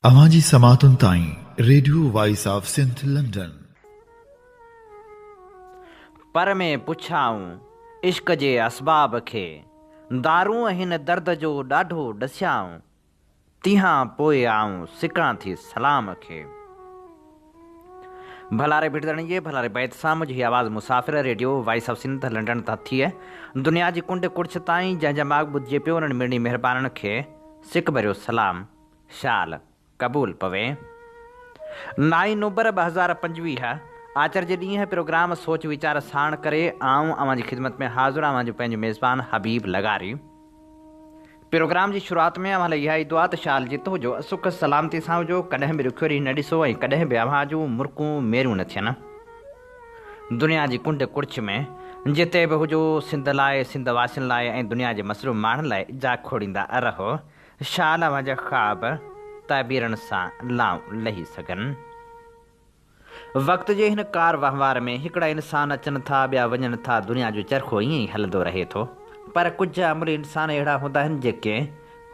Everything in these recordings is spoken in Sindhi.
اوهان جي سماعتن تائين radio voice of Sindh London. پر ۾ پڇائون عشق جي اسباب کي، دارون هن درد جو ڏاڍو ڏسيائون، تيهان پوء آئون سڪان ٿي سلام کي. ڀلاري ڀٽ ڌڻي جي ڀلاري بيت سان منهنجي هي آواز مسافر radio voice of Sindh London تان ٿئي دنيا جي ڪنڊ ڪڙڇ تائين جنهن جا ماڳ ٻڌجي پيو انهن مڙني مهربانن کي سڪ ڀريو سلام. شال قبول پوي. نائين نومبر 2025 آچر جي ڏينهن پروگرام سوچ ويچار ساڻ ڪري آئون اوهان جي خدمت ۾ حاضر اوهان جو پنهنجو ميزبان حبيب لغاري. پروگرام جي شروعات ۾ اوهان لاء اها ئي دعا ته شال جت هجو سک سلامتي سان هجو ڪڏهن به ڏکيو ڏينهن نه ڏسو ۽ ڪڏهن به اوهان جون مرڪون ميريون نه ٿين. دنيا جي ڪنڊ ڪڙڇ ۾ جتي به هجو سنڌ لاء سنڌ واسين لاء ۽ دنيا جي مظلوم ماڻهن لاء جاکوڙيندا رهو. شال اوهان جا خواب تعبيرن سان لائون لهي سگهن. وقت جي هن ڪار وهنوار ۾ هڪڙا انسان اچن ٿا ٻيا وڃن ٿا دنيا جو چرخو ائين ئي هلندو رهي ٿو پر ڪجهه عملي انسان اهڙا هوندا آهن جيڪي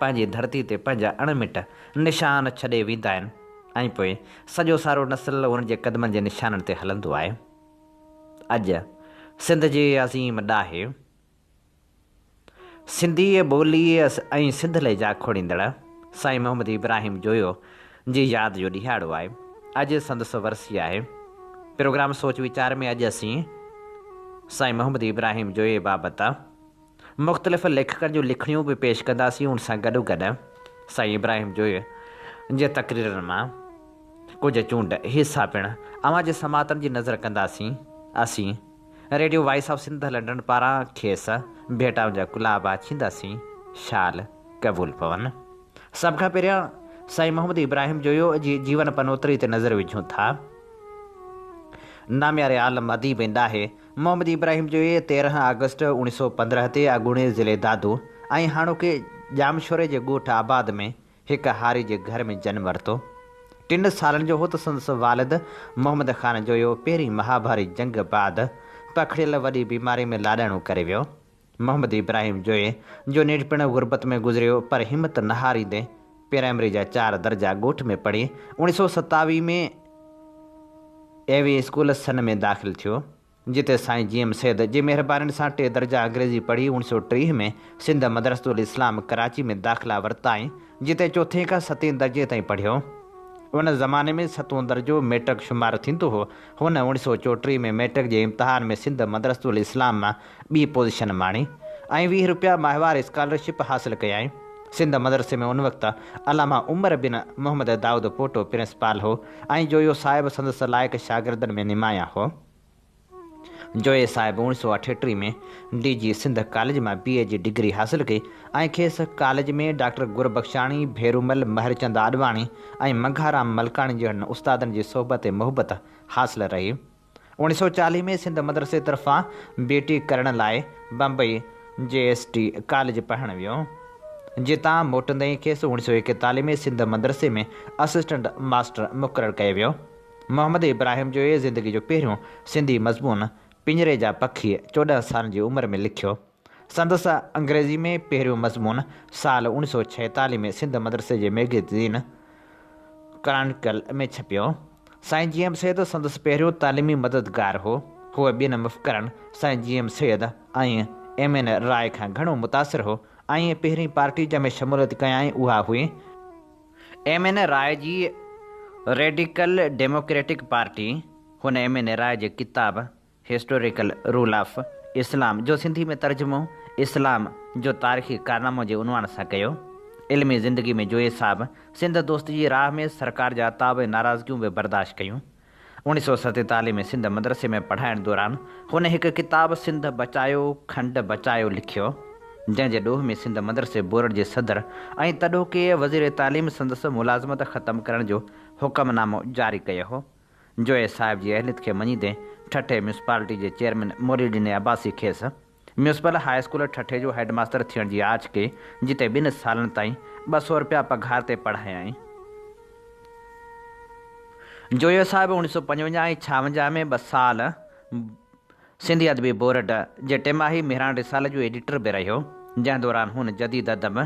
پنهنجي ڌرتي تي پنهنجا اڻ مٽ نشان ڇڏي ويندا آهن ۽ پوء سڄو سارو نسل انهن جي قدمن جي نشانن تي هلندو آهي. اڄ سنڌ جي عظيم ڏاهي. سنڌي ٻولي ۽ سنڌ لئي جاکوڙيندڙ سائين محمد ابراهيم جويو جي ياد جو ڏهاڙو آهي. اڄ سندس ورسي آهي. پروگرام سوچ ويچار ۾ اڄ اسين سائين محمد ابراهيم جويي بابت مختلف ليکڪن جون لکڻيون به پيش ڪنداسين ان سان گڏوگڏ سائين ابراهيم جويي جي تقريرن مان ڪجهه چونڊ حصا پڻ اوهان جي سماعتن جي نظر ڪنداسين. اسين. Radio voice of Sindh London پاران کيس ڀيٽائن جا گلاب آڇينداسين، شال قبول پون. سڀ کان پهريان سائين محمد ابراهيم جويو جي جيون پنوتري تي نظر وجهون ٿا. نامياري عالم، اديب ۽ ڏاهي محمد ابراهيم جويي 13 آگسٽ 1915 تي اڳوڻي ضلعي دادو ۽ هاڻوڪي ڄامشوري جي ڳوٺ آباد ۾ هڪ هاري جي گهر ۾ جنم ورتو. ٽن سالن جو هو ته سندس والد محمد خان جويو پهرين مهاڀاري جنگ بعد پکڙيل وڏي بيماري ۾ لاڏاڻو ڪري ويو. محمد ابراهيم جويي جو ننڍپڻ غربت ۾ گذريو پر همت نه هاريندي پرائمري جا چار درجا ڳوٺ ۾ پڙهي 1927 ۾ اي وي اسڪول سن ۾ داخل ٿيو. جتي سائين جي ايم سيد جي مهربانين سان ٽي درجا انگريزي پڙهي اوڻ سؤ 30 ۾ سنڌ مدرسة الاسلام ڪراچي ۾ داخلا ورتائين، جتي چوٿين کان ستين درجي تائين پڙهيو. ان زماني ۾ ستون درجو مئٽرڪ شمار ٿيندو هو. هن اوڻ سؤ 34 ۾ مئٽرڪ جي امتحان ۾ سنڌ مدرسة الاسلام مان ٻي پوزيشن ماڻي ۽ 20 روپيا ماهوار اسڪالرشپ حاصل ڪيائين. سنڌ مدرسي ۾ ان وقت علامه عمر بن محمد دائود پوٽو پرنسپال هو ۽ جويو صاحب سندس لائق شاگردن ۾ نمايان هو. جويي صاحب اوڻ سؤ 38 ۾ ڊي جي سنڌ ڪاليج مان بي اي جي ڊگري حاصل ڪئي ۽ کيس ڪاليج ۾ ڊاڪٽر گربخشاڻي، ڀيرومل مهرچند آڏواڻي ۽ منگهارام ملڪاڻي جهڙن استادن جي صحبت ۽ محبت حاصل رهي. اوڻ سؤ 40 ۾ سنڌ مدرسي طرفان بي ٽي ڪرڻ لاء بمبئي جي ايس ٽي ڪاليج پڙهڻ ويو، جتان موٽندي ئي کيس اوڻ سؤ 41 ۾ سنڌ مدرسي ۾ اسسٽنٽ ماستر مقرر ڪيو ويو. محمد ابراهيم جويي زندگي جو پهريون سنڌي مضمون پڃري جا پکي 14 سالن جي عمر ۾ لکيو. سندس انگريزي ۾ پهريون مضمون سال اوڻ سؤ 46 ۾ سنڌ مدرسي جي مئگزين ڪرانيڪل ۾ ڇپيو. سائين جي ايم سيد سندس پهريون تعليمي مددگار هو. هو ٻين مفڪرن سائين جي ايم سيد ۽ ايم اين راء کان گهڻو متاثر هو ۽ پهرين پارٽي جنهن ۾ شموليت ڪيائين اها هئي ايم اين راء جي ريڊيڪل ڊيموڪريٽڪ پارٽي. هن ايم اين راء جي ڪتاب هسٽوريڪل رول آف اسلام جو سنڌي ۾ ترجمو اسلام جو تاريخي ڪارنامو جي عنوان سان ڪيو. علمي زندگي ۾ جويي صاحب سنڌ دوستي جي راهه ۾ سرڪار جا عتاب ۽ ناراضگيون به برداشت ڪيون. 1947 ۾ سنڌ مدرسي ۾ پڙهائڻ دوران هن هڪ ڪتاب سنڌ بچايو کنڊ بچايو لکيو، جنهن جي ڏوهه ۾ سنڌ مدرسي بورڊ جي صدر ۽ تڏهوڪي وزير تعليم سندس ملازمت ختم ڪرڻ جو حڪم نامو جاري ڪيو هو. جويي صاحب جي اهليت کي مڃيندي ٺٽي ميونسپالٽي جي چيئرمين مولوي ڏني عباسي کيس ميونسپل هاء اسڪول ٺٽي جو هيڊ ماستر ٿيڻ جي آڇ ڪئي، جتي ٻن سالن تائين 200 رپيا پگهار تي پڙهايائين. جويو صاحب 1955 ۽ 56 ۾ ٻه سال. سنڌي ادبي بورڊ جي ٽماهي مهراڻ رسالي جو ايڊيٽر به رهيو، جنهن دوران هن جديد ادب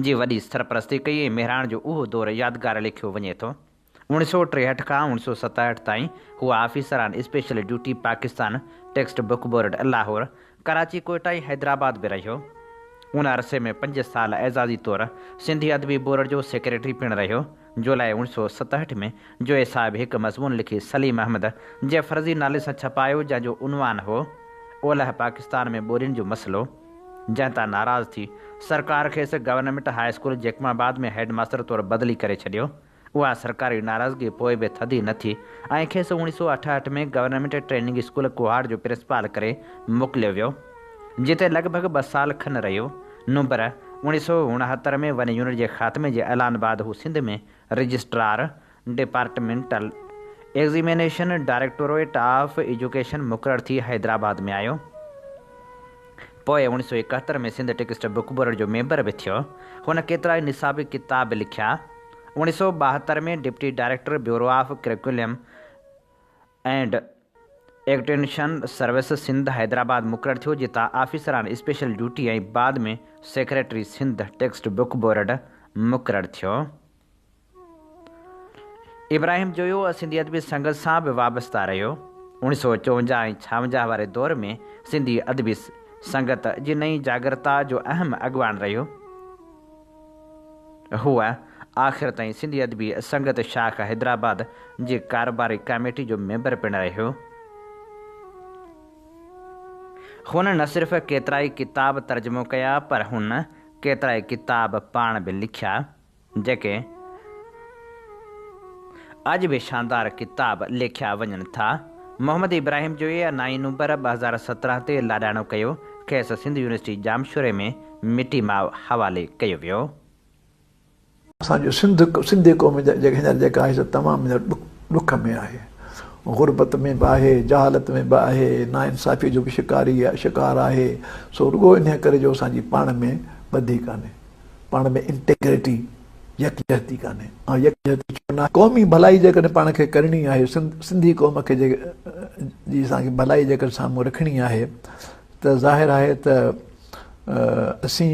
جي وڏي سرپرستي ڪئي ۽ مهراڻ جو اهو دور يادگار ليکيو وڃي ٿو. اوڻيھ سؤ 63 کان اوڻيھ سؤ 67 تائين هو officer on special duty Pakistan text book board Lahore, Karachi, Quetta ۽ Hyderabad به رهيو. ان عرصي ۾ پنج سال اعزازي طور سنڌي ادبي بورڊ جو سيڪريٽري پڻ رهيو. جولاء اوڻيھ سؤ 67 ۾ جويي صاحب هڪ مضمون لکي سليم احمد جي فرضي نالي سان ڇپايو جنهن جو عنوان هو، اولهه پاڪستان ۾ ٻولين جو مسئلو، جنهن تان ناراض ٿي سرڪار کيس government high school Jacobabad ۾ head master طور بدلي ڪري ڇڏيو. اها سرڪاري ناراضگي پوء به ٿڌي نه ٿي ۽ کيس اوڻيھ سؤ 68 ۾ گورنمينٽ ٽريننگ اسڪول ڪوهاٽ جو پرنسپال ڪري موڪليو ويو، جتي لڳ ڀڳ ٻه سال کن رهيو. نومبر اوڻيھ سؤ 69 ۾ ون يونٽ جي خاتمي جي اعلان بعد هو Sindh ۾ registrar, departmental examination directorate of education مقرر ٿي حيدرآباد ۾ آيو. پوء اوڻيھ سؤ 71 ۾ سنڌ ٽيڪسٽ بڪ بورڊ جو ميمبر به ٿيو. هن ڪيترائي نصابي ڪتاب به لکيا. اوڻيھ سؤ 72 ۾ deputy director bureau of curriculum and accreditation service Sindh Hyderabad مقرر ٿيو جتان آفيسر آن اسپيشل ڊيوٽي ۽ بعد ۾ secretary Sindh text book board مقرر ٿيو. ابراهيم جويو سنڌي ادبي سنگت سان به وابسته رهيو. اوڻيھ سؤ 54 ۽ 56 واري دور ۾ سنڌي ادبي سنگت جي نئين جاڳرتا جو اهم اڳواڻ رهيو. هو آخر تائين سنڌي ادبي سنگت شاخ حيدرآباد جي ڪاروباري ڪاميٽي جو ميمبر پڻ رهيو. هن نه صرف ڪيترائي ڪتاب ترجمو ڪيا پر هن ڪيترائي ڪتاب پاڻ به لکيا. جيڪي اڄ به شاندار ڪتاب ليکيا وڃن ٿا. محمد ابراهيم جويي نائين نومبر 2017 تي لاڏاڻو ڪيو، کيس سنڌ يونيورسٽي ڄامشوري ۾ مٽي ماء حوالي ڪيو ويو. اسان جو سنڌ سنڌي قوم هينئر جيڪا آهي سا تمام هينئر ڏک ۾ آهي غربت ۾ به آهي جهالت ۾ به آهي ناانصافي جو به شڪاري شڪار آهي سو رڳو انهي ڪري جو اسان جي پاڻ ۾ ٻڌي ڪانهي. پاڻ ۾ انٽيگريٽي، يڪجهتي ڪانهي ۽ يڪجهتي ڇو ناهي؟ قومي ڀلائي جيڪڏهن پاڻ کي ڪرڻي آهي، سنڌي قوم کي جي اسان کي ڀلائي جيڪڏهن سامهون رکڻي آهي ته ظاهر آهي ته اسين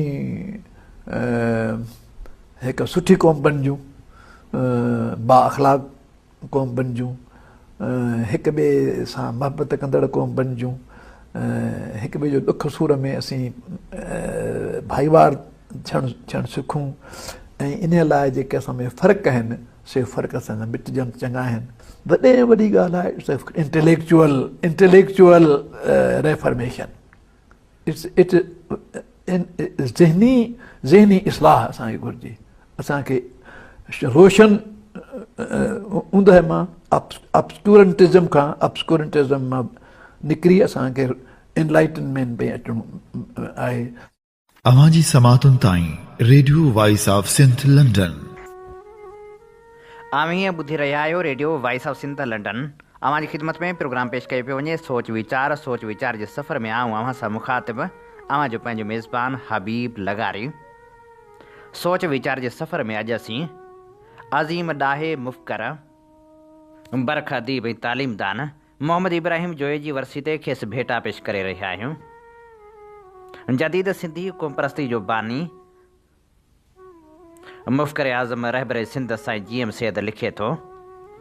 هڪ سٺي قوم بڻجون، بااخلاق قوم بنجون، هڪ ٻئي سان محبت ڪندڙ قوم بنجون، هڪ ٻئي جو ڏک سور ۾ اسين ڀائيوار ٿيڻ ٿيڻ سکون ۽ انهي لاء جيڪي اسان ۾ فرق آهن سي فرق اسان جا مٽجن ته چڱا آهن. وڏي ۾ وڏي ڳالهه آهي انٽليڪچوئل انٽليڪچوئل ريفرميشن. It's it ذهني ذهني اصلاح اسان کي گهرجي اسان کي روشن اوندهه مان آبسڪورنٽزم کان آبسڪورنٽزم مان نڪري اسان کي انلائٽنمينٽ ۾ اچڻو آهي. اوهان جي سماعتن تائين radio voice of Sindh London. اوهين ٻڌي رهيا آهيو radio voice of Sindh London. اوهان جي خدمت ۾ پروگرام پيش ڪيو پيو وڃي سوچ ويچار سوچ ويچار جي سفر ۾ آئون اوهان سان مخاطب اوهان جو پنهنجو ميزبان حبيب لغاري سوچ ويچار جي سفر ۾ اڄ اسين عظيم ڏاهي مفڪر برک اديب ۽ تعليمدان محمد ابراهيم جويي جي ورسي تي کيس ڀيٽا پيش ڪري رهيا آهيون جديد سنڌي قومپرستي جو باني مفڪر اعظم رهبر سنڌ سائين جي ايم سيد لکي ٿو،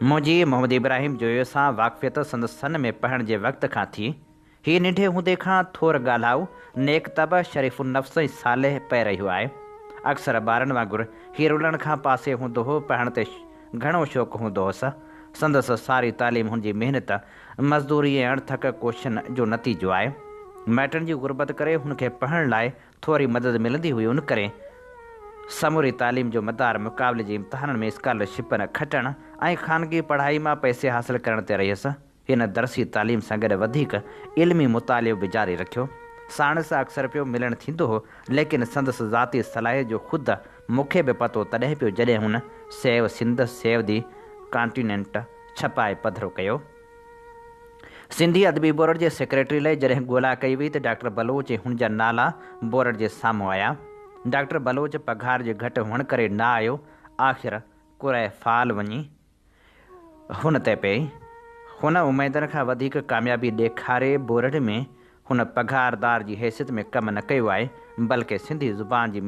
منهنجي محمد ابراهيم جويو سان واقفيت سندس سن ۾ پڙهڻ جي وقت کان ٿي. هي ننڍي هوندي کان ٿور ڳالهائو، نيڪ طبع، شريف النفس ۽ صالح پئي رهيو آهي. اڪثر ٻارن وانگر هي رلڻ کان پاسي هوندو هو، پڙهڻ تي گهڻو شوق هوندو هوس. سندس ساري تعليم هن جي محنت، مزدوري ۽ اڻٿڪ ڪوششن جو نتيجو آهي. مائٽن جي غربت ڪري هن کي پڙهڻ لاء ٿوري مدد ملندي هئي ان ڪري سموري تعليم جو مدار مقابلي جي امتحانن ۾ اسڪالرشپن کٽڻ ۽ خانگي پڙهائي مان پئسي حاصل ڪرڻ تي رهيس. هن درسي تعليم سان گڏ وڌيڪ علمي مطالعو به جاري رکيو. ساڻس اڪثر پيو ملڻ ٿيندو هو ليڪن سندس ذاتي صلاحيت جو خود مون کي به پتو تڏهن پيو جڏهن هن save Sindh save the continent ڇپائي پڌرو ڪيو. سنڌي ادبي بورڊ جي سيڪريٽري لئه جڏهن ڳولا ڪئي وئي ته ڊاڪٽر بلوچ ۽ هن جا نالا بورڊ جي سامهون آيا. ڊاڪٽر بلوچ پگهار جي گهٽ هئڻ ڪري نه آيو. آخر قرعه فال وڃي هن تي پئي. هن اميدن کان وڌيڪ ڪاميابي ڏيکاري بورڊ ۾ هن پگهاردار جي حيثيت ۾ ڪم نه ڪيو آهي، بلڪه سنڌي زبان جي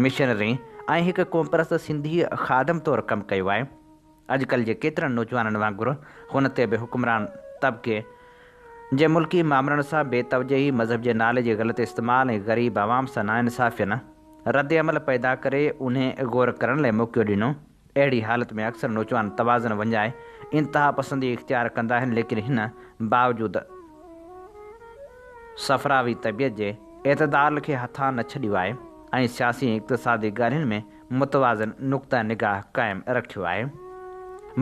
مشنري ۽ هڪ قومپرست سنڌي خادم طور ڪم ڪيو آهي. اڄڪلهه جي ڪيترن نوجوانن وانگر هن تي به حڪمران طبقي جي ملڪي مامرن سان بي توجهي، مذهب جي نالي جي غلط استعمال ۽ غريب عوام سان ناانصافين ردعمل پيدا ڪري اونهي غور ڪرڻ لاء موقعو ڏنو. اهڙي حالت ۾ اڪثر نوجوان توازن وڃائي انتهاپسندي اختيار ڪندا آهن ليڪن هن باوجود صفراوي طبيعت جي اعتدال کي هٿان نه ڇڏيو آهي ۽ سياسي ۽ اقتصادي ڳالهين ۾ متوازن نقطه نگاهه قائم رکيو آهي.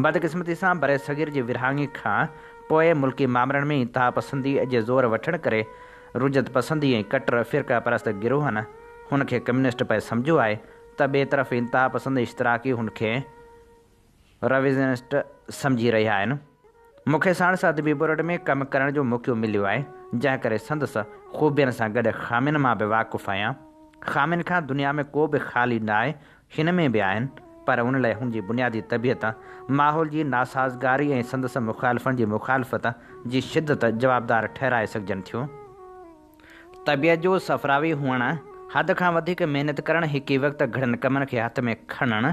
بدقسمتي سان برصغير جي ورهاڱي کان پوء ملڪي مامرن ۾ انتهاپسندي جي زور وٺڻ ڪري رجعت پسندي ۽ ڪٽر فرقه پرست گروهن هن کي ڪميونسٽ پئي سمجهيو آهي ته ٻئي طرف انتهاپسند اشتراڪي هن کي رويزنسٽ سمجهي رهيا آهن. مون کي ساڻس ادبي بورڊ ۾ ڪم ڪرڻ جو موقعو مليو آهي، جنهن ڪري سندس خوبين سان گڏ خامين مان به واقف آهيان. خامين کان دنيا ۾ ڪو به خالي نه آهي، هن ۾ به آهن، پر ان لاء هن جي بنيادي طبيعت، ماحول جي ناسازگاري ۽ سندس مخالفن جي مخالفت جي شدت جوابدار ٺهرائي سگهجن ٿيون. طبيعت جو صفراوي هئڻ، حد کان وڌيڪ محنت ڪرڻ، هڪ ئي وقت گهڻن ڪمن کي هٿ ۾ کڻڻ،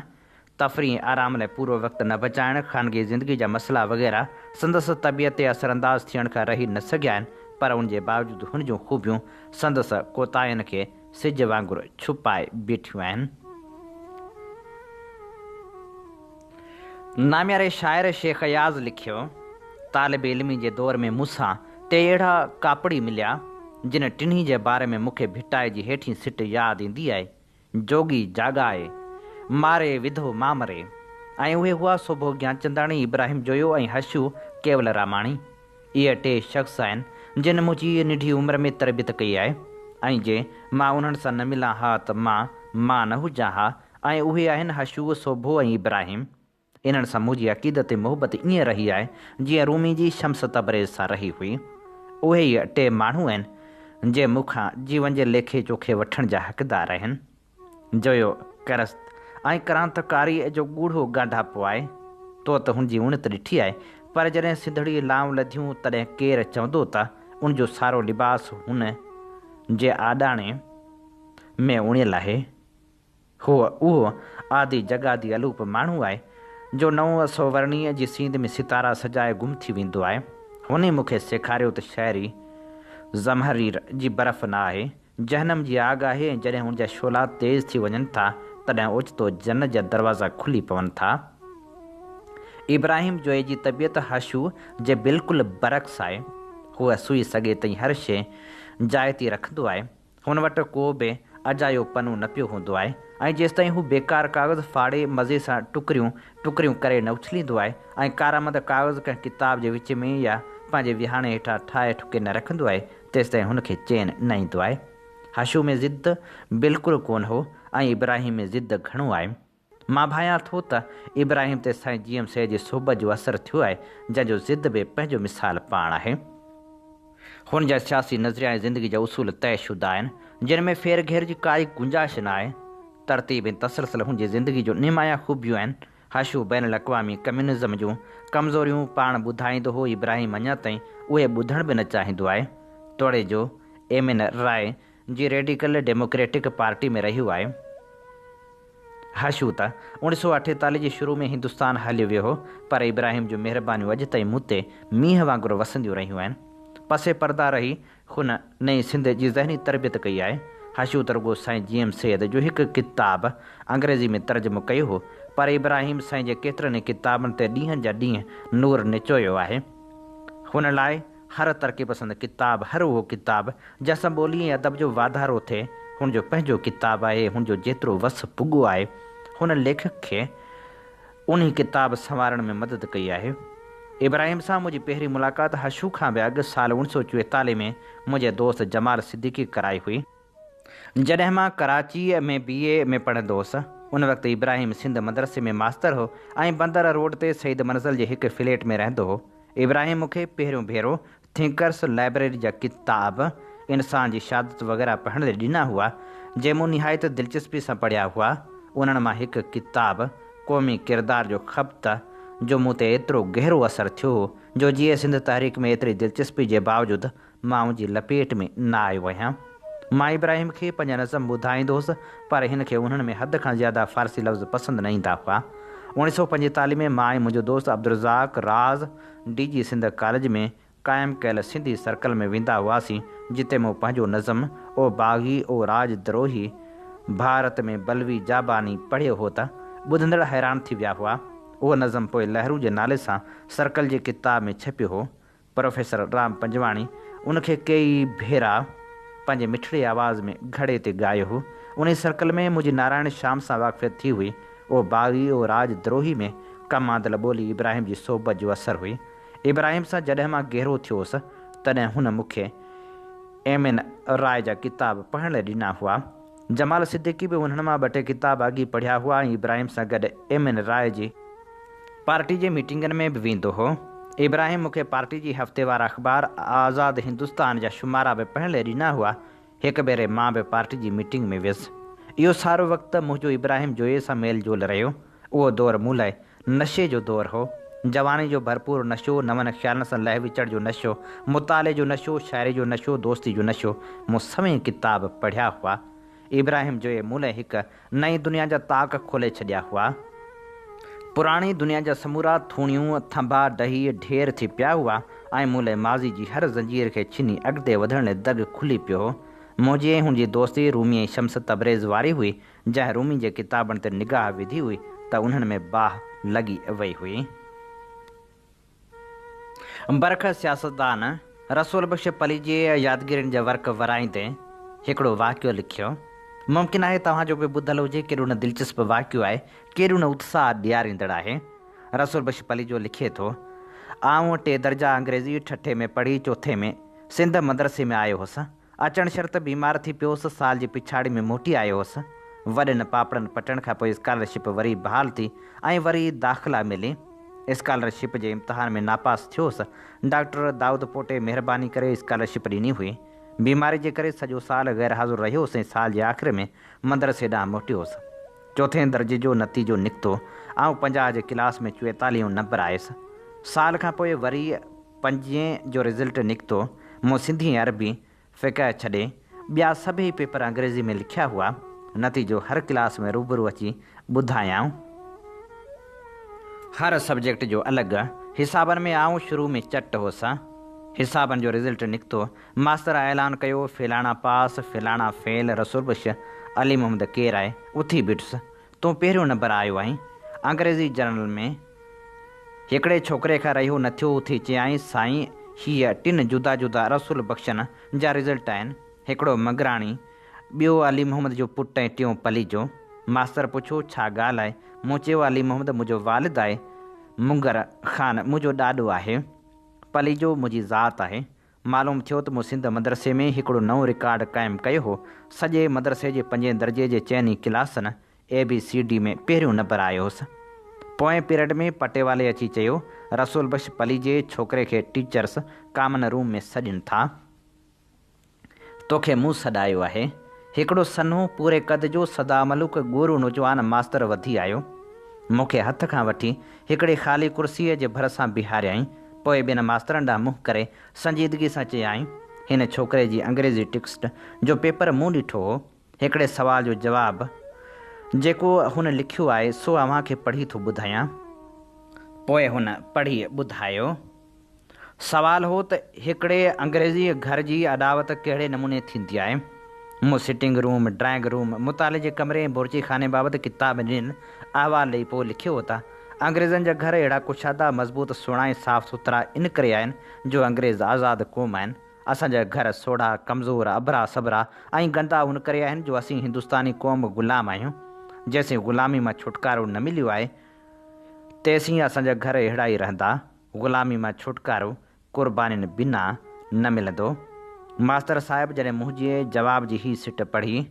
تفريح ۽ آرام لاء پورو وقت نه بچائڻ، خانگي زندگي جا مسئلا وغيره سندس طبيعت تي اثرانداز ٿيڻ کان رهي نه سگهيا آهن پر ان جي باوجود هن جون خوبيون سندس ڪوتاهين کي سج وانگر ڇپائي بيٺيون آهن. نامياري شاعر شيخ اياز لکيو، طالب علمي جي دور ۾ مون سان ٽي اهڙا ڪاپڙي مليا، جن ٽنهي جي باري ۾ مون کي ڀٽائي جي هيٺين سٽ ياد ايندي آهي، جوڳي جاڳائي، ماري وڌو مامري. ۽ اهي هئا سوڀو گيانچنداڻي، ابراهيم جويو ۽ حشو ڪيولراماڻي. اهي ٽي شخص آهن، جن منهنجي ننڍي عمر ۾ تربيت ڪئي آهي ۽ جي مان انهن سان نه ملان ها ته مان مان نه هجان ها ۽ اهي آهن حشو، سوڀو ۽ ابراهيم. انهن سان منهنجي عقيدت ۽ محبت ائين رهي آهي، جيئن رومي جي شمس تبريز سان رهي هئي. اهي ئي ٽي ماڻهو آهن، جي مون کان جيون جي ليکي چوکي وٺڻ جا حقدار آهن. جويو ڪرست ۽ ڪرانتڪاريء جو ڳوڙهو ڳانڍاپو آهي. تو ته هن جي اڻت ڏٺي آهي، پر جڏهن سنڌڙيء لانء لڌيون، تڏهن ڪير چوندو ته ان جو سارو لباس هن جي آڏاڻي ۾ اڻيل آهي. هو اهو آدي جڳادي الوپ ماڻهو آهي، جو نئون سوورڻيء جي سينڌ ۾ ستارا سجائي گم ٿي ويندو آهي. هن ئي مون کي سيکاريو ته شاعري زمهرير جي برف نه آهي، جهنم جي آگ آهي ۽ جڏهن ان جا شعلا تيز ٿي وڃن ٿا، تڏهن اوچتو جنت جا دروازا کلي پون ٿا. ابراهيم جوئي جي طبيعت حشو جي بلڪل برعڪس آهي. هو سوئي سڳي تائين هر شيء جاء تي رکندو آهي. هن وٽ ڪو به اجايو پنو نه پيو هوندو آهي ۽ جيستائين هو بيڪار ڪاغذ ڦاڙي مزي سان ٽڪريون ٽڪريون ڪري نه اڇليندو آهي ۽ ڪارآمد ڪاغذ ڪنهن ڪتاب جي وچ ۾ يا پنهنجي ويهاڻي هيٺان ٺاهي ٺڪي نه رکندو آهي تيستائين هن کي چين نه ايندو آهي. حشو ۾ ضد بلڪل ڪونه هو ۽ ابراهيم ۾ ضد گهڻو آهي. مان ڀانيان ٿو ته ابراهيم تي سائين جي ايم سيد جي صحبت جو اثر ٿيو آهي، جنهن جو ضد به پنهنجو مثال پاڻ آهي. هن جا سياسي نظريا ۽ زندگي جا اصول طئي شده آهن، جن ۾ ڦير گهير جي ڪائي گنجائش نه آهي. ترتيب ۽ تسلسل هن جي زندگي جو نمايان خوبيون آهن. حشو بين الاقوامي ڪميونزم جون ڪمزوريون پاڻ ٻڌائيندو هو، ابراهيم اڃا تائين اهي ٻڌڻ به نه چاهيندو آهي، توڙي جو ايم اين راء جي ريڊيڪل ڊيموڪريٽڪ پارٽي ۾ رهيو آهي. حشو ته اوڻيھ سؤ اٺيتاليھ جي شروع ۾ هندستان هليو ويو هو، پر ابراهيم جون مهربانيون اڄ تائين مون تي مينهن وانگر وسنديون رهيون آهن. پس پرده رهي هن نئين سنڌ جي ذهني تربيت ڪئي آهي. حشو ته رڳو سائين جي ايم سيد جو هڪ ڪتاب انگريزي ۾ ترجمو ڪيو هو، پر ابراهيم سائين جي ڪيترن ئي ڪتابن تي ڏينهن جا ڏينهن نور نچويو آهي. هن لاء هر ترقي پسند ڪتاب، هر اهو ڪتاب، جنهن سان ٻولي ۽ ادب جو واڌارو ٿئي، هن جو پنهنجو ڪتاب آهي، هن جو جيترو وس پڳو آهي، هن ليکڪ کي انهي ڪتاب سنوارڻ ۾ مدد ڪئي آهي. ابراهيم سان منهنجي پهرين ملاقات حشو کان به اڳ سال اوڻيھ سؤ چويتاليھ ۾ منهنجي دوست جمال صديقي ڪرائي هئي. جڏهن مان ڪراچيء ۾ بي اي ۾ پڙهندو هوس، ان وقت ابراهيم سنڌ مدرسي ۾ ماستر هو ۽ بندر روڊ تي سيد منزل جي هڪ فليٽ ۾ رهندو هو. ابراهيم مون کي پهريون ڀيرو ٿنڪرس لائبريري جا ڪتاب، انسان جي شهادت وغيره پڙهڻ لاء ڏنا هئا، جي مون نهايت دلچسپي سان پڙهيا هئا. انهن مان هڪ ڪتاب قومي ڪردار جو خبط جو مون تي ايترو گهرو اثر ٿيو هو، جو جيئي سنڌ تحريڪ ۾ ايتري دلچسپي جي باوجود مان ان جي لپيٽ ۾ نه آيو آهيان. مان ابراهيم کي پنهنجا نظم ٻڌائيندو هوس، پر هن کي انهن ۾ حد کان زياده فارسي لفظ پسند نه ايندا هئا. 1945 ۾ مان ۽ منهنجو دوست عبدالرزاق راز ڊي جي سنڌ ڪاليج ۾ قائم ڪيل سنڌي سرڪل ۾ ويندا هئاسين، جتي مون پنهنجو نظم او باغي او راڄ دروهي، ڀارت ۾ بلوي جاباني پڙهيو هو ته ٻڌندڙ حيران ٿي ويا هئا. اهو نظم پوء لهرون جي نالي سان سرڪل جي ڪتاب ۾ ڇپيو هو. پروفيسر رام پنجواڻي ان کي ڪيئي ڀيرا پنهنجي مٺڙي آواز ۾ گهڙي تي ڳايو هو. انهي سرڪل ۾ منهنجي نارائڻ شيام سان واقفيت ٿي هئي. او باغي او راڄ دروهي ۾ ڪم آندل ٻولي ابراهيم جي صحبت جو اثر هئي. ابراهيم سان جڏهن مان گهرو ٿيو هوس، تڏهن هن مون کي ايم اين راء جا ڪتاب پڙهڻ لاء ڏنا هئا. جمال صديقي به انهن مان ٻه ٽي ڪتاب اڳي پڙهيا هئا ۽ ابراهيم سان گڏ ايم اين راء جي پارٽي جي ميٽنگن ۾ به ويندو هو. ابراهيم مون کي پارٽي جي هفتيوار اخبار آزاد هندستان جا شمارا به پڙهڻ لاء ڏنا هئا. هڪ ڀيري مان به پارٽي جي ميٽنگ ۾ ويس. اهو سارو وقت منهنجو ابراهيم جويي سان ميل جول رهيو. اهو دور مون لاء نشي جو دور هو. جواني جو ڀرپور نشو، نون خيالن سان لهه وچڙ جو نشو، مطالعي جو نشو، شاعري جو نشو، دوستي جو نشو. مون سوين ڪتاب پڙهيا هئا. ابراهيم جويي مون لاء هڪ نئين دنيا جا طاق کولي ڇڏيا هئا. پراڻي دنيا جا سمورا ٿوڻيون، ٿنڀا ڊهي ڍير ٿي پيا هئا ۽ مون لاء ماضي جي هر زنجير کي ڇني اڳتي وڌڻ لاء دڳ کلي پيو هو. منهنجي ۽ هن جي دوستي رومي ۽ شمس تبريز واري هئي، جنهن رومي جي ڪتابن تي نگاهه وڌي هئي ته انهن ۾ باهه لڳي وئي هئي. برک سياستدان رسول بخش پليجي يادگيرين جا ورق ورائيندي هڪڙو واقعو لکيو. ممڪن آهي توهان جو به ٻڌل هجي، ڪيڏو نه دلچسپ واقعو آهي، ڪيڏو نه اتساهه ڏياريندڙ آهي. رسول بخش پليجو لکي ٿو، آئون ٽي درجا انگريزي ٺٽي ۾ پڙهي چوٿين ۾ سنڌ مدرسي ۾ آيو هوس. اچڻ شرط بيمار ٿي پيو هوس، سال جي پڇاڙي ۾ موٽي آيو هوس. وڏن پاپڙن پٽڻ کان پوء اسڪالرشپ وري بحال ٿي ۽ وري داخلا ملي. اسڪالرشپ جي امتحان ۾ ناپاس ٿيو هوس. ڊاڪٽر دائود پوٽي مهرباني ڪري اسڪالرشپ ڏني هئي. بيماري جي ڪري سڄو سال غير حاضر رهيو هوس ۽ سال جي آخر ۾ مدرسي ڏانهن موٽيو هوس. چوٿين درجي جو نتيجو نڪتو. آئون 50 جي ڪلاس ۾ چويتاليهون نمبر آيس. سال کان پوء وري پنجين جو رزلٽ نڪتو، مون سنڌي ۽ عربي، فقه ڇڏي، ٻيا سڀئي پيپر انگريزي ۾ لکيا هئا، نتيجو هر ڪلاس ۾ روبرو اچي ٻڌايائون. هر سبجيڪٽ جو الڳ، حسابن ۾ آئون شروع ۾ چٽ هوس. حسابن جو رزلٽ نڪتو، ماستر اعلان ڪيو، فلاڻا پاس، فلاڻا فيل، رسول بخش، علي محمد ڪير آهي؟ اٿي بيٺس، تون پهريون نمبر آيو آهين، انگريزي جرنل ۾. هڪڙي ڇوڪري کان رهيو نه ٿيو، اٿي چيائين، سائين، هيء ٽن جدا جدا رسول بخشن جا رزلٽ آهن، هڪڙو منگراڻي، ٻيو علي محمد جو پٽ ۽ ٽيون پليجو. ماستر پڇيو، ڇا ڳالهه آهي؟ مون چيو، علي محمد منهنجو والد آهي، منگر خان منهنجو ڏاڏو آهي، پليجو منهنجي ذات آهي. معلوم ٿيو ته مون سنڌ مدرسي ۾ هڪڙو نئون رڪارڊ قائم ڪيو هو. سڄي مدرسي جي پنجين درجي جي چئن ئي ڪلاسن، اي بي سي ڊي، ۾ پهريون نمبر آيو هوس. پوئين پيريڊ ۾ پٽيوالي اچي چيو، رسول بخش پليجي ڇوڪري کي ٽيچرس ڪامن روم ۾ سڏين ٿا. توکي مون سڏايو آهي. هڪڙو سنهو، پوري قد جو، سدا ملوڪ، ڳورو نوجوان ماستر وڌي آيو. مون کي هٿ کان وٺي، هڪڙي خالي ڪرسيء جي ڀرسان بيهاريائين. پوء ٻين ماسترن ڏانهن منهن ڪري، سنجيدگيء سان چيائين، هن ڇوڪري جي انگريزي ٽيڪسٽ جو پيپر مون ڏٺو هو. هڪڙي سوال جو جواب، جيڪو هن لکيو آهي، سو اوهان کي پڙهي ٿو ٻڌايان. پوء هن پڙهي ٻڌايو. سوال هو ته هڪڙي انگريزي گهر جي اڏاوت ڪهڙي نموني ٿيندي آهي؟ مون سٽنگ روم، ڊرائنگ روم، مطالعي جي ڪمري ۽ بورچي خاني بابت ڪتاب ۾ ڏنل احوال ڏئي پوء لکيو هو ته انگريزن جا گهر اهڙا ڪشادا، مضبوط، سهڻا ۽ صاف سٿرا ان ڪري آهن جو انگريز آزاد قوم آهن. اسان جا گهر سوڙها، ڪمزور، اڀرا سڀرا ۽ گندا ان ڪري آهن جو اسين هندستاني قوم غلام آهيون. جيسين غلامي مان ڇوٽڪارو نه مليو آهي تيسين اسان جا گهر اهڙا ئي رهندا. غلامي مان ڇوٽڪارو قربانين بنا نه ملندو. ماستر صاحب جڏهن منهنجي جواب جي هي سٽ پڙهي،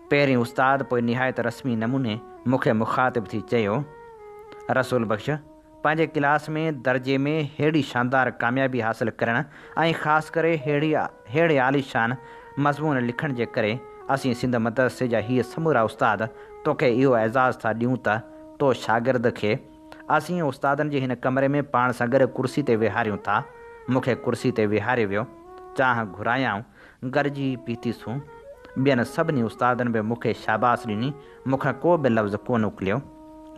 پهرين استاد پوء نهايت رسمي نموني مون کي مخاطب ٿي چيو، رسول بخش، پنهنجي ڪلاس ۾ درجي ۾ ههڙي شاندار ڪاميابي حاصل ڪرڻ ۽ خاص ڪري ههڙي ههڙي عاليشان مضمون لکڻ جي ڪري اسين سنڌ مدرسي جا هيء سمورا استاد توکي اهو اعزاز ٿا ڏيون ته تو شاگرد کي اسين استادن جي هن ڪمري ۾ پاڻ سان گڏ ڪرسي تي ويهاريون ٿا. مون کي ڪرسي تي ويهاريو ويو. چانهه گهرايائون. گڏجي پيتيسون. ٻين سڀني استادن به مون کي شاباس ڏني. مون کان ڪو به لفظ ڪونه اڪليو.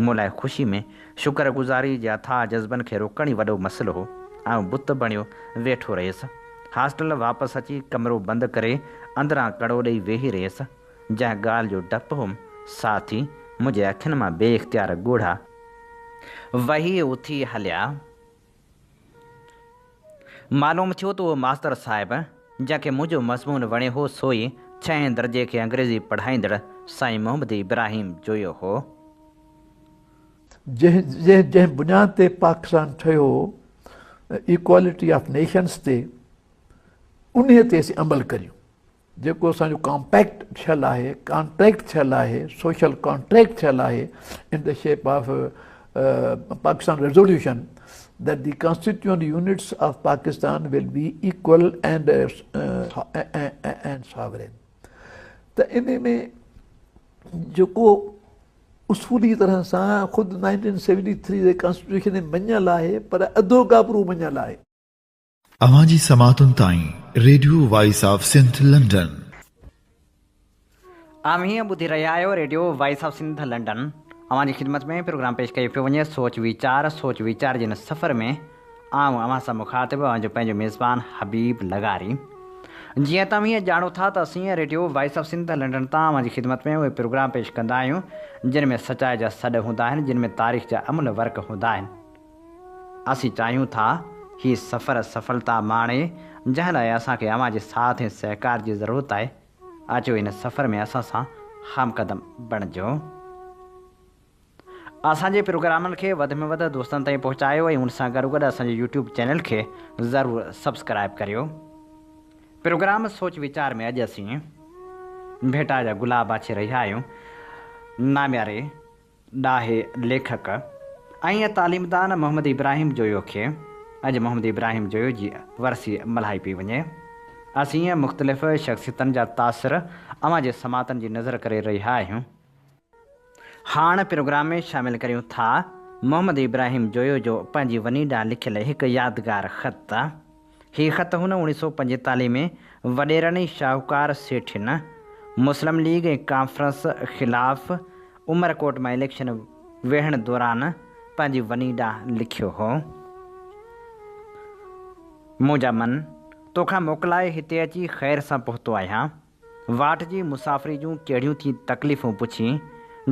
مون لاء خوشي ۾ شڪر گذاري جي اٿاهه جذبن کي روڪڻ ئي وڏو مسئلو هو. آئون بت بڻيو ويٺو رهيس. هاسٽل واپس اچي ڪمرو بند ڪري اندران ڪڙو ڏئي ويهي رهيس. جنهن ڳالهه جو ڊپ هوم، سا ٿي، منهنجي اکين مان بي اختيار ڳوڙها وهي اٿي هليا. معلوم ٿيو ته اهو ماستر صاحب، جنهن کي منهنجو مضمون وڻيو هو، سو ئي ڇهين درجي کي انگريزي پڙهائيندڙ سائين محمد ابراهيم جويو هو. جنهن جنهن بنياد تي پاڪستان ٺهيو هو، ايڪوالٽي آف نيشنز تي، انهيء تي اسين عمل ڪريون. جيڪو اسان جو ڪامپيڪٽ ٿيل آهي، ڪانٽريڪٽ ٿيل آهي، سوشل ڪانٽريڪٽ ٿيل آهي in the shape of Pakistan resolution that the constituent units of Pakistan will be equal and and sovereign ته ان ۾ جيڪو اصولي طرح سان خود 1973 جي ڪانسٽيٽيوشن ۾ مڃيل آهي پر اڌو گابرو مڃيل آهي. اوهان جي سماعتن تائين radio voice of Sindh London. اوهين ٻڌي رهيا آهيو radio voice of Sindh London. اوهان جي خدمت ۾ پروگرام پيش ڪيو پيو وڃي سوچ ويچار سوچ ويچار جي هن سفر ۾ آئون اوهان سان مخاطب اوهان جو پنهنجو ميزبان حبيب لغاري. جيئن ته اوهين ڄاڻو ٿا ته اسين radio voice of Sindh London تان اوهان جي خدمت ۾ اهي پروگرام پيش ڪندا آهيون جن ۾ سچائي جا سڏ هوندا آهن جن ۾ تاريخ جا املهه ورق هوندا آهن. اسين چاهيون ٿا هي سفر سڦلتا ماڻي جنهن لاء اسان کي اوهان جي ساٿ ۽ سهڪار جي ضرورت آهي. اچو هن سفر ۾ اسان سان هم قدم بڻجو. اسان جي پروگرامن کي وڌ ۾ وڌ دوستن تائين پهچايو ۽ ان سان گڏوگڏ اسان جي يوٽيوب چينل کي ضرور سبسڪرائب ڪريو. پروگرام سوچ ويچار ۾ اڄ اسين ڀيٽا جا گلاب آڇي رهيا آهيون. نامياري ڏاهي ليکڪ ۽ تعليمدان محمد ابراهيم جويو کي اڄ محمد ابراهيم جويو جي ورسي ملهائي پئي وڃي. اسين مختلف شخصيتن جا تاثر اوهان جي سماعتن جي نظر ڪري رهيا آهيون. هاڻ پروگرام ۾ شامل ڪريون ٿا محمد ابراهيم جويو جو پنهنجي وني ڏانهن لکيل هڪ يادگار خط. هي خط هن اوڻيهه سئو پنجيتاليهه ۾ وڏيرن ۽ شاهوڪار سيٺين، مسلم ليگ ۽ ڪانفرنس خلاف عمرڪوٽ مان اليڪشن ويهڻ دوران پنهنجي وني ڏانهن لکيو هو. منهنجا من، توکان موڪلائي هتي اچي خير سان پهتو آهيان. واٽ جي مسافري جون ڪهڙيون ٿي تڪليفون پڇين.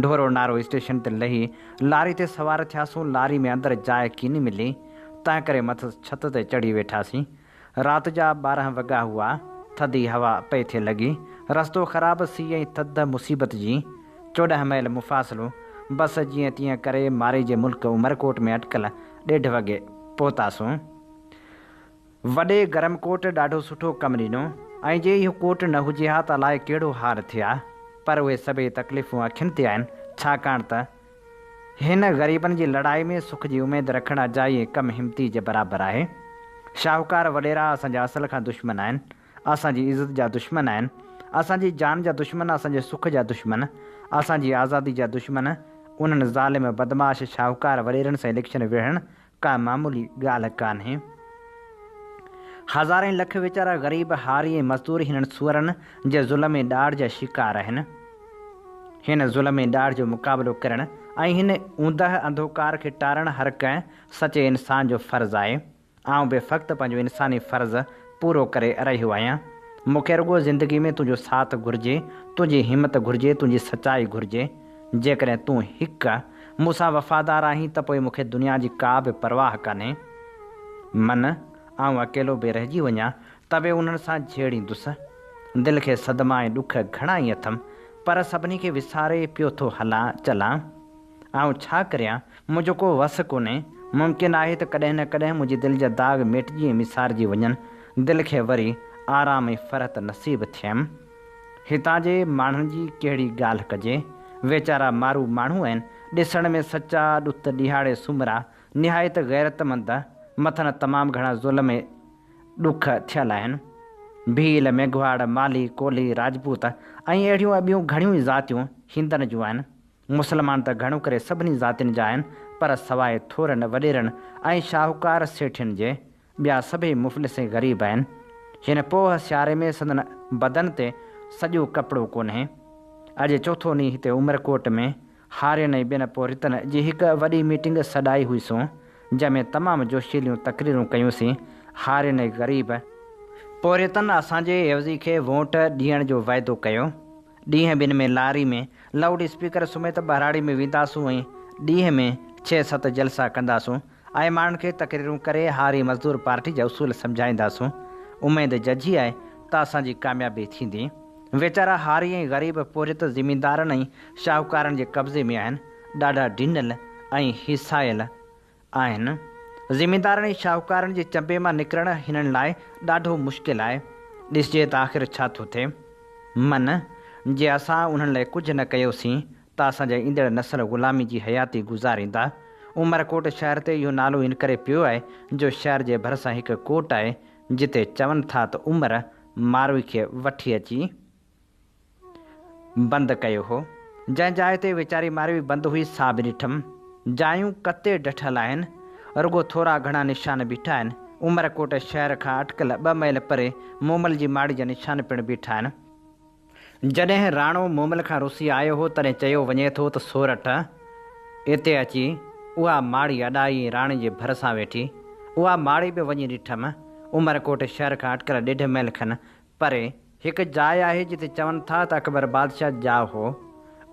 ڍورو نارو اسٽيشن تي لهي لاري تي سوار ٿياسون. لاري ۾ اندر جاء ڪين ملي، تنهنڪري مٿس ڇت تي چڙهي ويٺاسين. رات جا 12 وڳا هئا. ٿڌي هوا پئي ٿي لڳي. رستو خراب، سيء ۽ ٿڌ مصيبت جي. 14 ميل مفاصلو. بس جيئن تيئن ڪري مارئي جي ملڪ عمرڪوٽ ۾ اٽڪل ڏيڍ وڳي پهتاسون. وڏي گرم ڪوٽ ڏاڍو سٺو ڪم ڏنو ۽ جي اهو ڪوٽ نه هجي ها ته الائي ڪهڙو حال ٿئي ها. پر اهي سڀئي تڪليفون اکين تي آهن، ڇاڪاڻ ته هن غريبن جي لڙائي ۾ سک جي اميد رکڻ اجائي ۽ ڪم همتي جي برابر آهي. شاهوڪار وڏيرا اسان جا اصل کان دشمن آهن، اسان جي عزت جا دشمن آهن، اسان جي جان جا دشمن، اسان جي سک جا دشمن، اسان جي آزادي جا دشمن. انهن ظالم بدمعاش شاهوڪار وڏيرن سان اليڪشن وڙهڻ ڪا معمولي ڳالهه ڪانهي. هزارين لک ويچارا غريب هاري ۽ مزدور هنن سوئرن جي ظلم ۽ ڏاڍ جا شڪار آهن. هن ظلم ۽ ڏاڍ جو مقابلو ڪرڻ ۽ هن اوندهه انڌوڪار کي ٽارڻ هر ڪنهن سچي انسان جو فرض آهي. آئون به فقط پنهنجو انساني فرض پورو ڪري رهيو آهيان. مون کي رڳو زندگي ۾ تنهنجو ساٿ گهرجي، تنهنجي همت گهرجي، تنهنجي سچائي گهرجي. جيڪڏهن تون هڪ مون سان وفادار آهين ته پوء مون کي دنيا جي ڪا به پرواهه ڪانهي. من، آئون اڪيلو به رهجي وڃان ته به انهن سان جهيڙيندس. دل کي صدما ۽ ڏک گهڻا ئي اٿم، پر سڀني کي وساري پيو ٿو هلان چلان. آئون ڇا ڪريان، منهنجو ڪو وس ڪونهي. ممڪن آهي ته ڪڏهن نه ڪڏهن منهنجي دل جا داغ ميٽجي ۽ ميسارجي وڃن. دل کي وري آرام ۽ فرحت نصيب ٿئيم. هتان جي ماڻهن جي ڪهڙي ڳالهه ڪجي. ويچارا مارو ماڻهو آهن. ڏسڻ ۾ سچا، ڏت ڏهاڙي سومرا، نهايت غيرتمند، مٿن تمام گهڻا ظلم ۽ ڏک ٿيل آهن. ڀيل، ميگهواڙ، مالهي، ڪولهي، راجپوت ۽ اهڙيون ٻيون گهڻيون ئي ذاتيون هندن جون آهن. مسلمان ته گهڻو ڪري سڀني ذاتين جا آهن، پر سواء ٿورن وڏيرن ۽ شاهوڪار سيٺين جي، ٻيا سڀئي مفلس ۽ غريب آهن. هن پوهه سياري ۾ سندن بدن تي سڄو ڪپڙو ڪونهي. اڄ چوٿون ڏينهن هتي عمرڪوٽ ۾ هارين ۽ ٻين پورهيتن جي هڪ وڏي ميٽنگ سڏائي هئي سون، جنهن ۾ تمام جوشيليون تقريرون ڪيون سين. هارين ۽ غريب پورهيتن اسان جي عيوضي کي وونٽ ڏيڻ جو وعدو ڪيو. ڏينهن ٻن ۾ لاري ۾ لائوڊ اسپيڪر سميت ٻهراڙي ۾ وينداسون ۽ ڏينهن ۾ ڇهه ست جلسا ڪنداسون ۽ ماڻهن کي تقريرون ڪري هاري مزدور پارٽي جا اصول سمجهائينداسون. اميد ججهي آهي ته اسان جي ڪاميابي ٿيندي. ويچارا هاري ۽ غريب پورهيت زميندارن ۽ شاهوڪارن جي قبضي ۾ آهن، ڏاڍا ڊنل ۽ هيسايل آهن. زميندارن ۽ شاهوڪارن جي چنبي مان نڪرڻ هنن لاء ڏاڍو مشڪل آهي. ڏسجي ته آخر ڇا ٿو ٿئي. من، جي اسان انهن لاء ڪجهه نه ڪيوسين ته اسان جا ايندڙ نسل غلامي جي حياتي گذاريندا. عمرڪوٽ شهر تي اهو نالو ان ڪري پيو آهي جو شهر جي ڀرسان هڪ ڪوٽ آهي جتي چون ٿا ته عمر ماروي کي وٺي اچي بند ڪيو هو. جنهن جاء تي ويچاري ماروي بند هئي سا به ڏٺم. جايون ڪتي ڊٺل آهن. رڳو ٿورا گهڻا نشان بيٺا آهن. عمرڪوٽ شهر کان اٽڪل ٻه ميل پري مومل جي ماڙي جا نشان پڻ بيٺا آهن. جڏهن راڻو مومل کان رسي آيو هو تڏهن چيو وڃي ٿو ته سورٺ اتي اچي اها ماڙي اڏائي ۽ راڻي جي ڀرسان ويٺي. اها ماڙي به وڃي ڏٺم. عمرڪوٽ شهر کان اٽڪل ڏيڍ ميل کن پري هڪ جاء آهي جتي چون ٿا ته اڪبر بادشاهه ڄائو هو.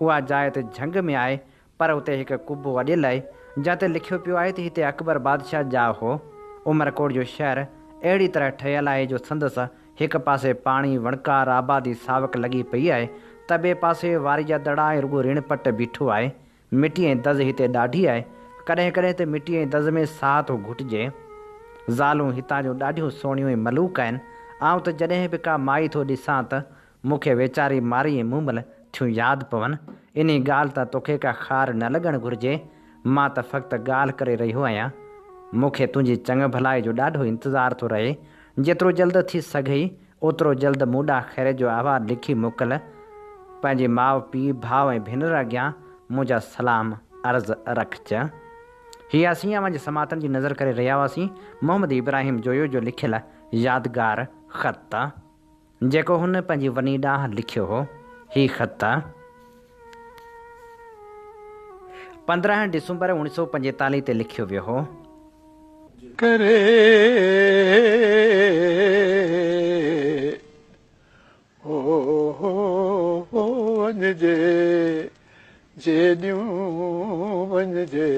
اها جاء ته جهنگ ۾ آهي پر اتي هڪ قبو اڏيل آهي جنهن تي لکيو پيو آهي ته هتي اڪبر بادشاهه ڄائو هو. عمرڪوٽ جو شهر اهڙي طرح ٺهيل آهي جو سندس هڪ پاسي پاڻي، وڻڪار، آبادي، ساوڪ لڳي پئي آهي ته ٻئي پاسي واري جا دڙا ۽ رڳو رڻ پٽ بيٺو آهي. مٽي ۽ دز هتي ڏاڍي آهي. ڪڏهن ڪڏهن ته مٽي ۽ دز ۾ ساهه ٿو گهٽجي. زالون هتان جون ڏاڍيون سهڻيون ۽ ملوڪ آهن. آئون ته جڏهن به ڪا مائي ٿو ڏسان ته مون کي ويچاري مارئي ۽ مومل ٿيون ياد پون. انهي ڳالهه تان توکي ڪا خار نه لڳڻ گهرجي. مان ته فقط ڳالهه ڪري رهيو آهيان. مون کي تنهنجي چڱ ڀلائي جو ڏاڍو انتظار ٿو رهي. جيترو جلد ٿي سگهئي، اوترو جلد مون ڏانهن خيريت جو احوال لکي موڪل. پنهنجي ماء، پيء، ڀاء ۽ ڀينر اڳيان منهنجا سلام عرض رکج. هي اسين اوهان جي سماعتن جي نظر ڪري رهيا هئاسين محمد ابراهيم جويو جو لکيل يادگار خط. جيڪو هن پنهنجي وني ڏانهن لکيو هو. هي خط 15 ڊسمبر 1945 تي لکيو ويو هو. ڪري وڃجي جيڏيون وڃجي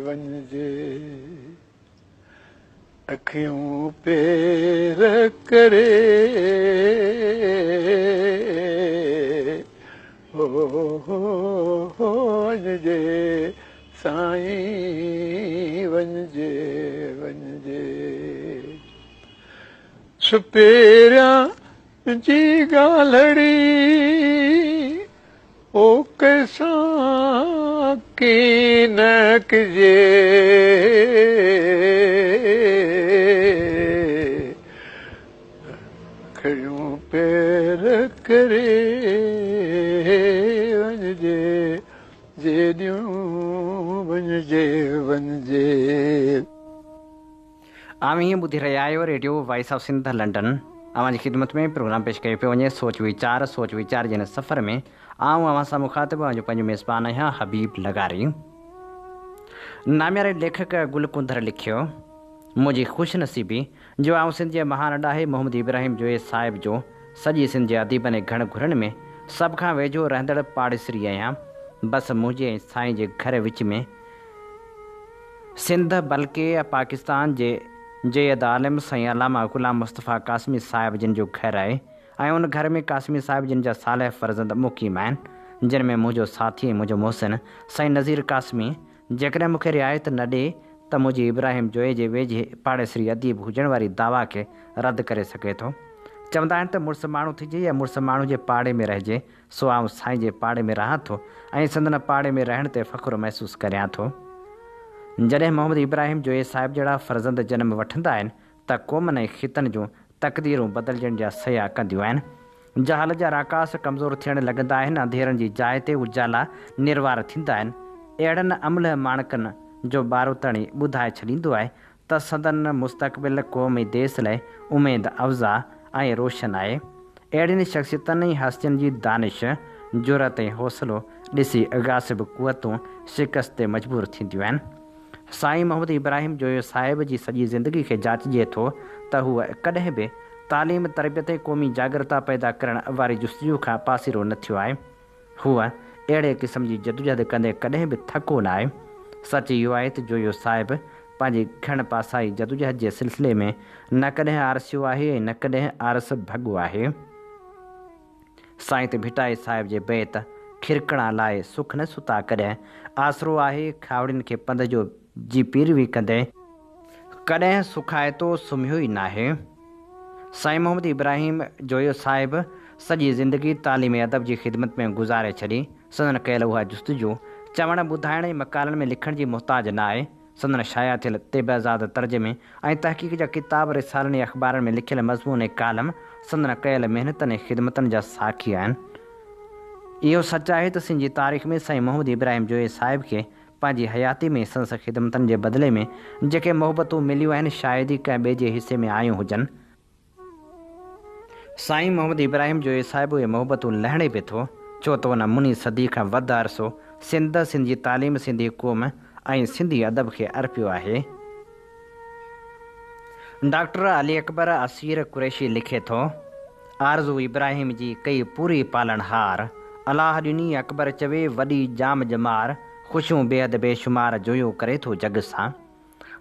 وڃجي. اکيون پير ڪري وڃجي سائين وڃجي وڃجي سپيريان جي ڳالهڙي او ڪنهن ڪين ڪجي. کڙيون پير ڪري وڃجي جيڏيون وڃجي وڃجي. اوهين ٻڌي رهيا آهيو radio voice of Sindh London. اوهان جي خدمت ۾ پروگرام پيش ڪيو پيو وڃي سوچ ويچار سوچ ويچار جي هن سفر ۾ آئون اوهان سان مخاطب اوهان جو پنهنجو ميزبان آهيان حبيب لغاري. نامياري ليکڪ گل ڪنڌر لکيو، منهنجي خوش نصيبي جو آئون سنڌ جي مهان ڏاهي محمد ابراهيم جويي صاحب جو سڄي سنڌ جي اديبن ۽ گهڻ گهرن ۾ سڀ کان ويجهو رهندڙ پاڙيسري آهيان. بس منهنجي ۽ سائين جي گهر وچ ۾ سنڌ بلڪه پاڪستان جي جيد عالم سائين علامه غلام مصطفيٰ قاسمي صاحب جن جو گهر آهي ۽ ان گهر ۾ قاسمي صاحب جن جا صالح فرزند مقيم آهن جن ۾ منهنجو ساٿي ۽ منهنجو محسن سائين نذير قاسمي جيڪڏهن مون کي رعايت نه ڏي ته منهنجي ابراهيم جويي جي ويجهي پاڙيسري اديب هجڻ واري دعويٰ کي رد ڪري سگهي ٿو. چوندا آهن ته مڙس ماڻهو ٿجي يا مڙس ماڻهو جي پاڙي ۾ رهجي سو آئون سائين جي پاڙي ۾ رهان ٿو ۽ سندن پاڙي ۾ رهڻ تي فخر محسوس ڪريان ٿو. جڏهن محمد ابراهيم جويي صاحب جهڙا فرزند جنم وٺندا آهن ته قومن ۽ خطن جون تقديرون بدلجڻ جا سعيا ڪنديون آهن. جهالت جا راڪاس ڪمزور ٿيڻ لڳندا آهن، انڌيرن جي جاء تي اجالا نروار ٿيندا آهن. اهڙن املهه ماڻڪن جو ٻاروتڻ ئي ٻڌائي ڇڏيندو آهي ته سندن مستقبل قوم ۽ ديس لاء اميد افزا ۽ روشن آهي. اهڙين شخصيتن ۽ هستين جي دانش، جرئت ۽ حوصلو ڏسي غاصب قوتون شڪست تي مجبور ٿينديون آهن. سائين محمد ابراهيم جويو صاحب جي سڄي زندگي کي جاچجي ٿو ته هو ڪڏهن به تعليم، تربيت ۽ قومي جاڳرتا پيدا ڪرڻ واري جستجو کان پاسيرو نه ٿيو آهي. هو اهڙي قسم جي جدوجهد ڪندي ڪڏهن به ٿڪو نه آهي. سچ اهو آهي ته جويو صاحب پنهنجي گهڻ پاسائي جدوجهد جي سلسلي ۾ نه ڪڏهن آرسيو آهي ۽ نه ڪڏهن آرس ڀڳو آهي. سائين ته ڀٽائي صاحب جي بيت کرڪڻا لاء سک نه ستا ڪڏهن آسرو آهي کاهوڙين کي پنڌ جو جي پيروي ڪندي ڪڏهن سکائتو سمهيو ئي ناهي. سائين محمد ابراهيم جويو صاحب سڄي زندگي تعليم ۽ ادب جي خدمت ۾ گذاري ڇڏي. سندن ڪيل اها جستجو، چوڻ، ٻڌائڻ ۽ مقالن ۾ لکڻ جي محتاج نه آهي. سندن شايع ٿيل طبعزاد ترجمي ۽ تحقيق جا ڪتاب، رسالن ۽ اخبارن ۾ لکيل مضمون ۽ ڪالم سندن ڪيل محنتن ۽ خدمتن جا ساکي آهن. اهو سچ آهي ته سنڌ جي تاريخ ۾ سائين محمد ابراهيم جويي صاحب کي پنهنجي حياتي ۾ سندس خدمتن جي بدلي ۾ جيڪي محبتون مليون آهن شايد ئي ڪنهن ٻئي جي حصي ۾ آيون هجن. سائين محمد ابراهيم جويي صاحب اهي محبتون لهڻي به ٿو، ڇو ته ان مني صدي کان وڌ عرصو سنڌ، سنڌ جي تعليم، سنڌي قوم ۽ سنڌي ادب کي ارپيو آهي. ڊاڪٽر علي اڪبر اسير قريشي لکي ٿو، آرزو ابراهيم جي ڪئي پوري پالڻهار، الله ڏني اڪبر چوي وڏي ڄام ڄمار، خوشيون بيحد بيشمار جويو ڪري ٿو جڳ سان.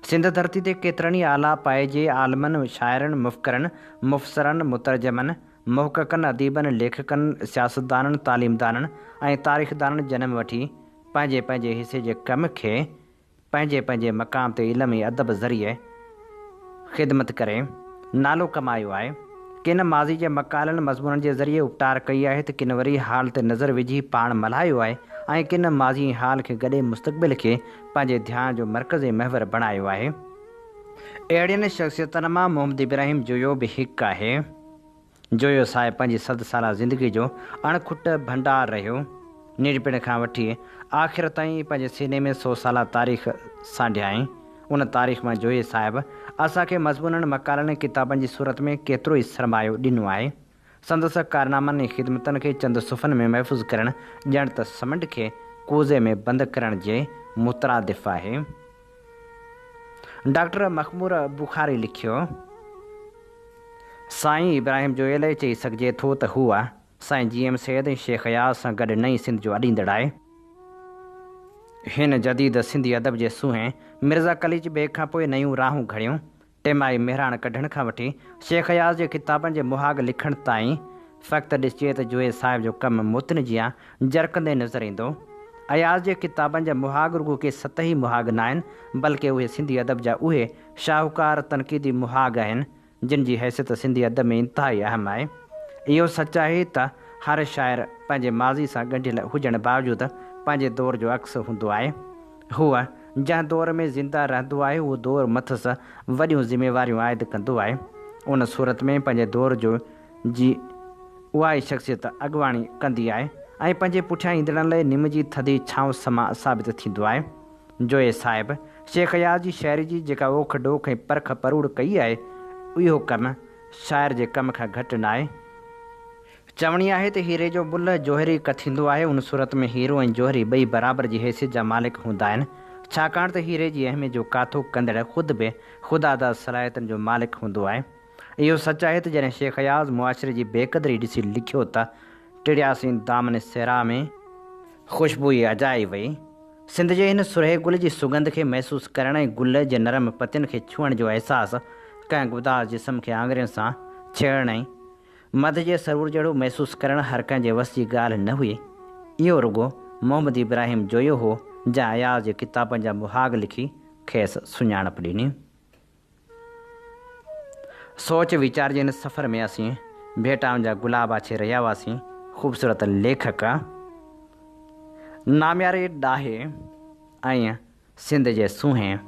سنڌ ڌرتي تي ڪيترن ئي اعليٰ پائي جي عالمن، شاعرن، مفڪرن، مفسرن، مترجمن، محققن، اديبن، ليکڪن، سياستدانن، تعليمدانن ۽ تاريخدانن جنم وٺي پنهنجي پنهنجي حصي جي ڪم کي پنهنجي پنهنجي مقام تي علم ۽ ادب ذريعي خدمت ڪري نالو ڪمايو آهي. ڪن ماضي جي مقالن، مضمونن جي ذريعي اپٽار ڪئي آهي ته ڪن وري حال تي نظر وجهي پاڻ ملهايو آهي ۽ ڪن ماضي ۽ حال کي گڏي مستقبل کي پنهنجي ڌيان جو مرڪز ۽ محور بڻايو آهي. اهڙين شخصيتن مان محمد ابراهيم جويو به هڪ آهي. جويو صاحب پنهنجي صد سالا زندگي جو اڻ کٽ ڀنڊار رهيو. ننڍپڻ کان وٺي آخر تائين پنهنجي سيني ۾ سو سالا تاريخ سانڍيائين. ان تاريخ مان جويي صاحب اسان کي مضمونن، مقالن ۽ ڪتابن جي صورت ۾ ڪيترو ئي سرمايو ڏنو آهي. سندس ڪارنامن ۽ خدمتن کي چند صفحن ۾ محفوظ ڪرڻ ڄڻ ته سمنڊ کي ڪوزي ۾ بند ڪرڻ جي مترادف آهي. ڊاڪٽر مخمور بخاري لکيو. سائين ابراهيم جويي لاء چئي سگهجي ٿو ته هو سائين جي ايم سيد ۽ شيخ اياز سان گڏ نئين سنڌ جو اڏيندڙ آهي. هن جديد سنڌي ادب جي سونهين مرزا قليچ بيگ کان پوء نيون راهون گهڙيون. ٽماهي مهراڻ ڪڍڻ کان وٺي شيخ اياز جي ڪتابن جي مهاڳ لکڻ تائين فقط ڏسجي ته جويي صاحب جو ڪم موتين جيان جرڪندي نظر ايندو. اياز جي ڪتابن جا مهاڳ رڳو ڪي سطحي مهاڳ ناهن بلڪه اهي سنڌي ادب جا اهي شاهوڪار تنقيدي مهاڳ آهن جن جي حيثيت سنڌي ادب ۾ انتهائي اهم آهي. اهو سچ آهي ته هر شاعر پنهنجي ماضي سان ڳنڍيل هجڻ باوجود پنهنجي دور جو عڪس هوندو آهي. هو جنهن دور ۾ زنده رهندو آهي اهو دور مٿس وڏيون ذميواريون عائد ڪندو آهي. ان صورت ۾ پنهنجي دور جو جي اها ئي شخصيت اڳواڻي ڪندي آهي ۽ پنهنجي پٺيان ايندڙن لاء نم جي ٿڌي ڇانو سمان ثابت ٿيندو آهي. جويي صاحب، شيخ اياز جي شاعري جي جيڪا اوک ڊوک ۽ پرک پروڙ ڪئي آهي، اهو ڪم شاعر جي ڪم کان گهٽ ناهي. چوڻي آهي ته هيري جو ملهه جوهري ڪٿيندو آهي، ان صورت ۾ هيرو ۽ جوهري ٻئي برابر جي حيثيت جا مالڪ هوندا آهن، ڇاڪاڻ ته هيري جي اهميت جو ڪاٿو ڪندڙ خود به خداداد صلاحيتن جو مالڪ هوندو آهي. اهو سچ آهي ته جڏهن شيخ اياز معاشري جي بيقدري ڏسي لکيو ته، ٽڙياسين دامن صحرا ۾، خوشبوء اجائي وئي. سنڌ جي هن سرهي گل جي سڳنڌ کي محسوس ڪرڻ ۽ گل جي نرم پتين کي ڇهڻ جو احساس ڪنهن گداز جسم کي آڱرين سان ڇيڙڻ ۽ مڌ جي سرور جهڙو محسوس ڪرڻ هر ڪنهن جي وس جي ڳالهه نه هئي. اهو رڳو محمد ابراهيم جويو هو جنهن اياز جي ڪتابن جا مهاڳ لکي کيس سڃاڻپ ڏني. سوچ ويچار جي هن سفر ۾ اسين ڀيٽائن جا گلاب آڇي رهيا هئاسين. خوبصورت ليکڪ، نامياري ڏاهي ۽ سنڌ جي سونهين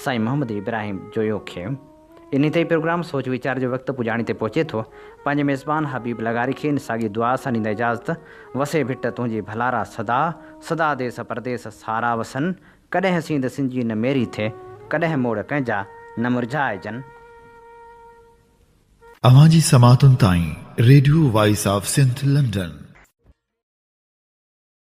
سائين محمد ابراهيم جويو کي انهي تي ئي پروگرام سوچ ويچار جو وقت پڄاڻي تي پهچي ٿو. پنهنجي ميزبان حبيب لغاري کي ان ساڳي دعا سان ڏيندا اجازت، وسي ڀٽ تنهنجي ڀلارا سدا، سدا ديس پرديس سارا وسن، ڪڏهن سينڌ سنجي نه ميري ٿئي، ڪڏهن موڙ ڪنهن جا نه مرجهائجن. اوهان جي سماعتن تائين radio voice of Sindh London.